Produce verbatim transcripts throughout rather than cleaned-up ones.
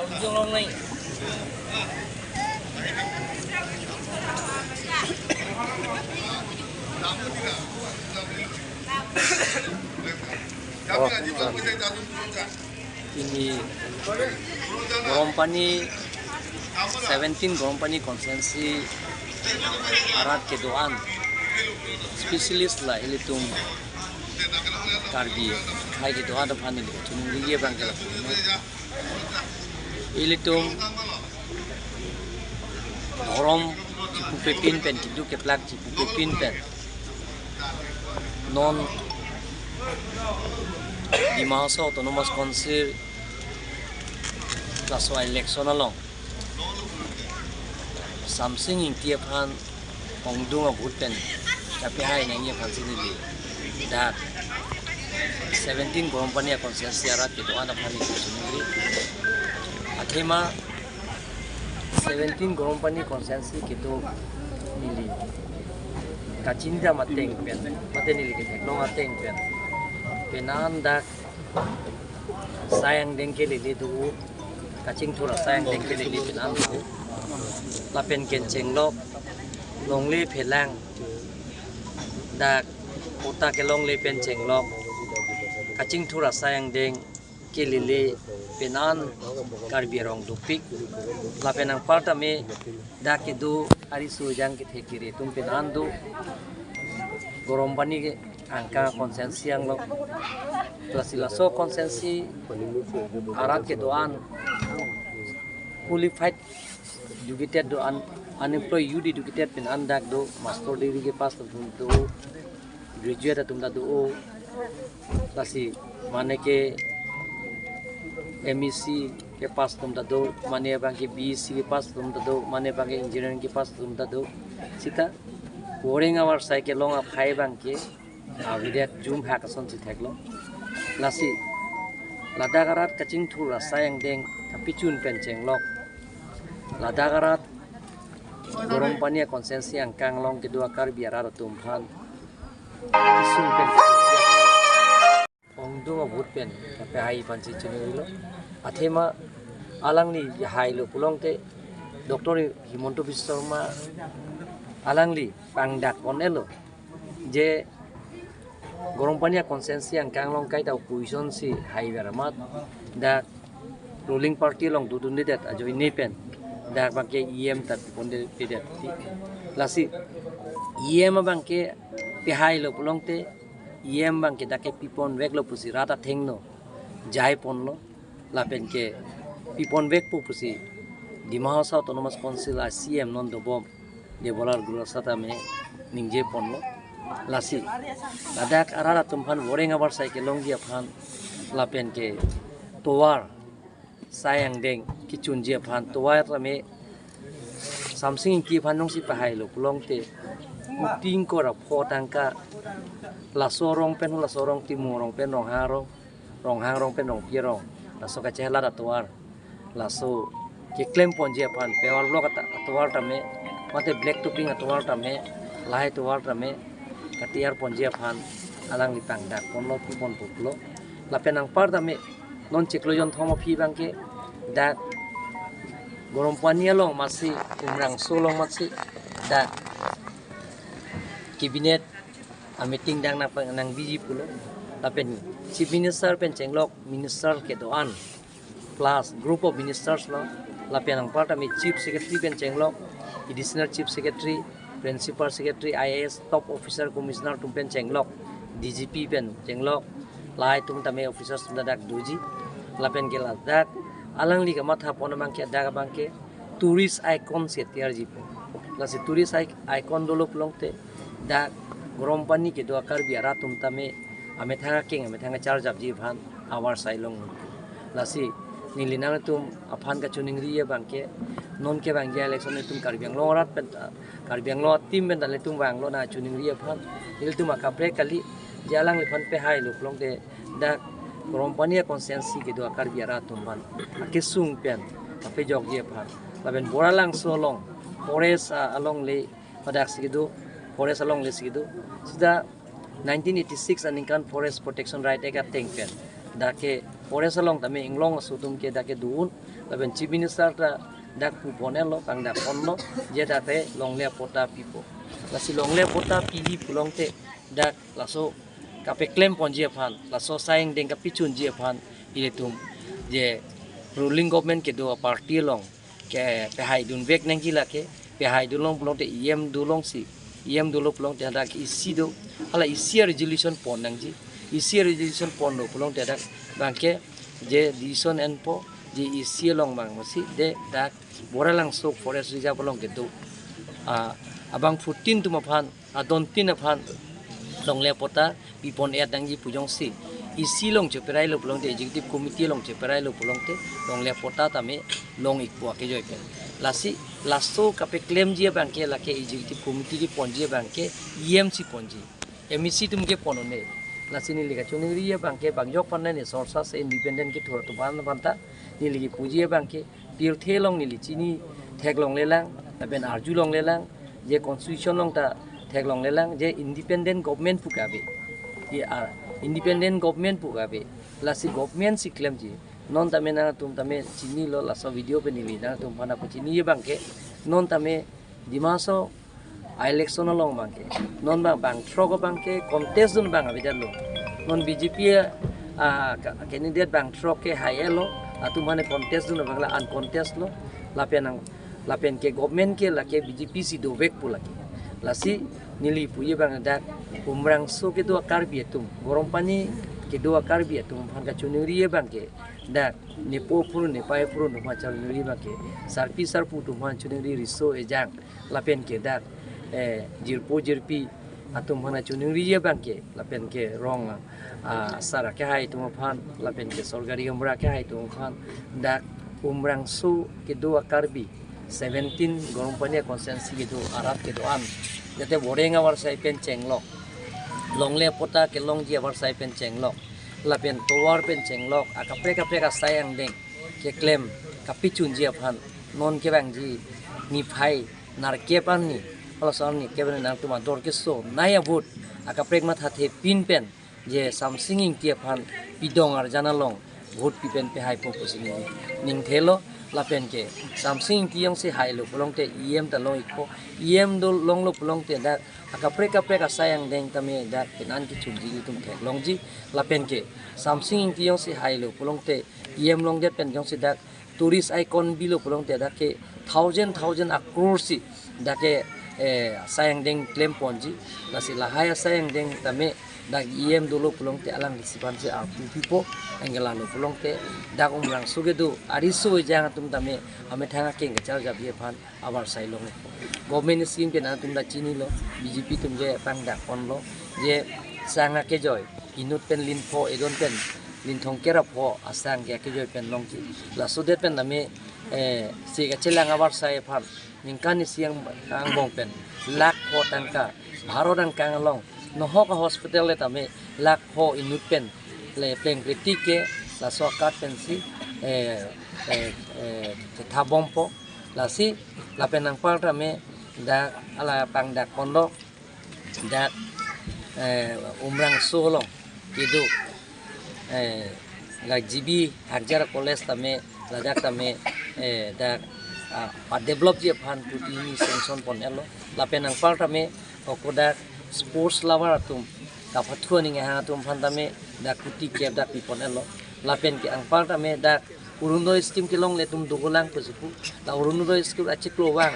Oh, ini Gorompani, seventeen Gorompani constituency arat kedo-an, specialist la ilitum Karbi akhei kedo-an aphan ili chuningri abang ke lapu. Ilitum dhorom chipupepin pen, keduk keplak chipupepin pen, non Dima Hasao Autonomous Council laso election along Samsing Ingti aphan ongdung a-vote pen kapehai nangji aphan si neli dak seventeen Gorompani a-constituency arat kedo-an aphan neli chuningri. Athema seventeen Gorompani constituency kedo neli kachingdam ateng pen, mate neli ketheklong ateng pen, penang dak sai angdeng kelele do, kachingthur asai angdeng kelele penang do. Lapen ke chenglok longle phelang, dak kota kelongle pen chenglok kachingthur asai angdeng kelele penang Karbi arong dopik. Lapen anparta me dak kedo ariso jang kethe kere atum penang do. Gorompani ke angkang constituency anglong. Lasi laso constituency arat kedo-an qualified educated do-an, unemployed youth educated penang dak do, master degree kepass atum do, graduate atum ta do. Lasi mane ke M E C kepass atum ta do, mane abang ke B E C kepass atum ta do, mane abang ke engineering kepass atum ta do. Sita voreng avarsai kelong akhei abang ke avedet jum hak ason si theklong. Lasi ladak arat kachingthur asai angdeng kapechun pen chenglok, ladak arat Gorompani a-constituency angkang along kedo a-Karbi arat atum aphan kesung pen ongdung a-vote pen kapehai aphan si chiningrilo. Athema alangli hailo pulote Doctor Himanta Biswa Sarma alangli pangdak pon-elo je Gorompani a-constituency angkang along kaita opposition si haiver amat dak ruling party along dodundedet ajoine pen dak abang ke E M ta pondedet. Lasi E M abang ke pehailo pulote E M abang ke dak ke piponveklo pusi rat athengno jaiponlo. Lapen ke piponvekpo pusi Dima Hasao Autonomous Council a-C E M non dobom Debolal Gorlosa tame ningjeponlo. Lasi ladak arat atum aphan voreng avarsai kelongji aphan lapen ke tovar sai angdeng kechunji aphan, tovar tame Samsing Ingti aphan nongsi pehailo pulote kuti ingkoi ra pho tangka, laso arong pen, laso arong Timung arong pen Ronghang arong, Ronghang arong pen Rongpi arong, laso kachelat atovar, laso keklem ponji aphan, pavers block ata-, atovar tame, mate black topping atovar tame, lahai tovar tame katiyar ponji aphan alangli pangdak ponlo, pipon puklo. Lapen anpar tame non chiklo jonthom aphi abang ke dak Gorompani along amatsi, Umrangso along amatsi dak cabinet a-meeting dang nang, nang biji pulo. Lapen Chief Minister pen chenglok minister kedo-an plus group of ministers lo. Lapen anpar tame Chief Secretary pen chenglok, Additional Chief Secretary, Principal Secretary, I A S, top officer, commissioner atum pen chenglok, D G P pen chenglok, lahai atum tame officers atum ta dak doji. Lapen ke ladak alangli kamatha pon abang ke dak abang ke tourist icon si tiyarji pu. Lasi tourist ic-, icon dolo pulote dak Gorompani kedo a-Karbi arat atum tame amethang akeng, amethang kacharjapji aphan avarsai long. Lasi neli nanglitum aphan kachiningri abang ke, non kevangji election itum Karbi Anglong arat pen, Karbi Anglong a-team pen nanglitum vanglo nangchiningri aphan. Ilitum akaprek kali, je alangliphan pehailo pulote dak Gorompani a-constituency kedo a-Karbi arat atum aphan akesung pen kapejokji aphan. Lapen Boralangso along, forest, ah, alongle, ladak si kedo, forest alongle si kedo. Sita nineteen eighty-six aningkan Forest Protection Right Act ateng pen dak ke Forest along tame inglong aso atum ke dak kedo un, lapen Chief Minister ta dak pu ponlo, pangdak ponlo, je dak te longle apatta pipo. Lasi longle apatta pili pulote dak laso kapeklem ponji aphan, laso asai angdeng kapechunji aphan ilitum je ruling government kedo a-party along ke pehai dunvek nangji lake, pehai dun long pulote E M do longsi, E M dolo pulote dak isi do, hala isi a-resolution pon nangji, isi a-resolution ponlo pulote dak abangke je decision enpo, je isi along abang masi, je dak Boralangso Forest Reserve along kedo, ah, abang fourteen atum aphan, adontin aphan longle apatta pipon et nangji pu jongsi isi along cheperailo pulote, Executive Committee along cheperailo pulote longle apatta tame long-ikpo akejoi pen. Lasi laso kapeklemji abangke lake Executive Committee keponji abangke E M si ponji, M A C atum kepon un-e. Lasi neli kachiningri abangke bang jok panai ne sorsa se independent kethur atum aphan ta neli kepuji abangke pirthe along neli chini theklonglelang, lapen arjulonglelang, je constitution along ta theklonglelang, je independent government pu ke ave. Ye a, independent government pu ke ave. Lasi government si klemji. Non tame nangtum tame chinilo, laso video pen neli nangtum aphan pachini abangke. Non tame Dima Hasao a-election along abangke, non bang, bang throk abangke contest dun abang avedetlo. Non B J P a, ka-, candidate bang throk ke hai-elo, atum aphan contest dun abang la uncontest lo, lapen nang, lapen ke government ke lake B J P si dovek pu lake. Lasi neli puji abang dak Umrangso kedo a-Karbi atum, Gorompani kedo a-Karbi atum aphan kachiningri abangke, dak nepo aphuron, nepei aphuron atum aphan chiningri abangke, sarpi sarpo atum aphan chiningri, riso ejang, lapen ke dak, eh, jirpo jirpi atum aphan chiningri abangke, lapen ke rong, ah, sar akehai atum aphan, lapen ke sorkari gaonbura akehai atum aphan, dak Umrangso kedo a-Karbi, seventeen Gorompani constituency kedo arat kedo-an, jate Boreng avarsai pen chenglok, longle apatta kelongji avarsai pen chenglok, lapen tovar pen chenglok, akaprek kaprek asai angdeng keklem kapechunji aphan, non kevangji niphai nerkep arni, halaso arni kevang nangtum ador keso nai a-vote akaprek mathathe pin pen, je Samsing Ingti aphan pidong arjan along vote pipen pehaipo pusi neli ningthelo, lapen ke Samsing Ingti jongsi hailo pulote E M ta long-ikpo, E M do longlo pulote dak akaprek kaprek asai angdeng tame dak penan kechunji ilitum theklongji, lapen ke Samsing Ingti jongsi hailo pulote E M longdet pen jongsi dak tourist icon bilo pulote dak ke thousand thousand a-crore si dak ke, eh, asai angdeng klemponji. Lasi lahai asai angdeng tame dak E M dolo pulote alanglisi aphan si arpu pipo, anke lalo pulote dak Umrangso kedo ariso ejang atum tame amethang akeng kacharjapji aphan avarsai long. Government scheme ke nangtum ta chinilo, B J P atum ke pangdak ponlo, je sang akejoi, inut pen lin pho, edon pen lin thomkep ra pho asang ke akejoi pen longji. Laso det pen tame, eh, se kachelang avarsai aphan ningkan isi angbong pen lakh pho tangka, Bharat angkang along nohok a-hospital le tame lakh pho inut pen le pleng kritik ke laso a-card pensi, eh, eh, eh, chethabompo. Lasi lapen anpar tame dak hala pangdak ponlo, dak, eh, Umrangso along kedo, eh, la G B Hakjar College tame, ladak tame, eh, dak, ah, pa-developji aphan kuti hini sanction pon-etlo. Lapen anpar tame ako dak sports lover atum, kapathu aning ahang atum aphan tame dak kuti kep dak pipon-etlo. Lapen ke anpar tame dak Orunodoi scheme kelongle atum dogolang pusi pu. La Orunodoi scheme achiklo vang,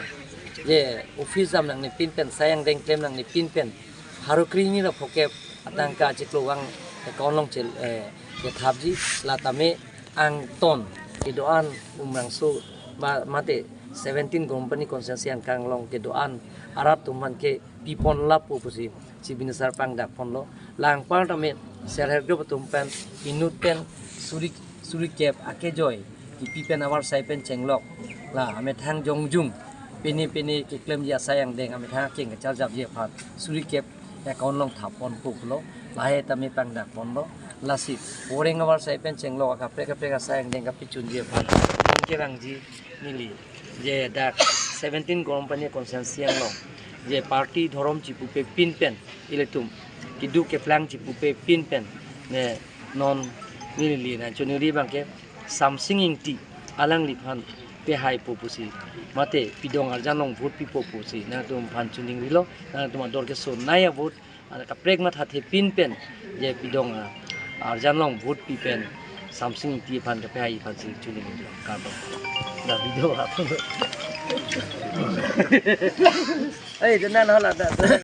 je office dam nangne pin pen, asai angdeng klem nangne pin pen, pharo krehini ra phokep atangka achiklo vang account along chel, eh, chethapji. La tame angton kedo-an Umrangso ma-, mate seventeen Gorompani constituency angkang along kedo-an arat atum aphan ke pipon lapo pusi Chief Minister pangdak ponlo. La anpar tame self help group atum pen inut pen suri, suri kep akejoi kipi pen avarsai pen chenglok, la amethang jongjung pine pine keklemji asai angdeng amethang akeng kacharjapji aphan suri kep account along thap ponpo pulo. Lahai tame pangdak ponlo. Lasi Boreng avarsai pen chenglok akaprek kaprek asai angdeng kapechunji aphan, non kevangji neli, je dak seventeen Gorompani constituency along, je party dhorom chipupe pin pen, ilitum keduk keplang chipupe pin pen, ne non Neli nangchiningri abang ke Samsing Ingti alangliphan pehaipo pusi, mate pidong arjan along vote pipo pusi nangtumphan chiningrilo, nangtum ador kesonei avote, ana kaprek mathathe pin pen, je pidong, ah, arjan along vote pi pen Samsing Ingti aphan kepehai aphansi chiningri. Kardom. Da video apa? Eh, itu nan hala da.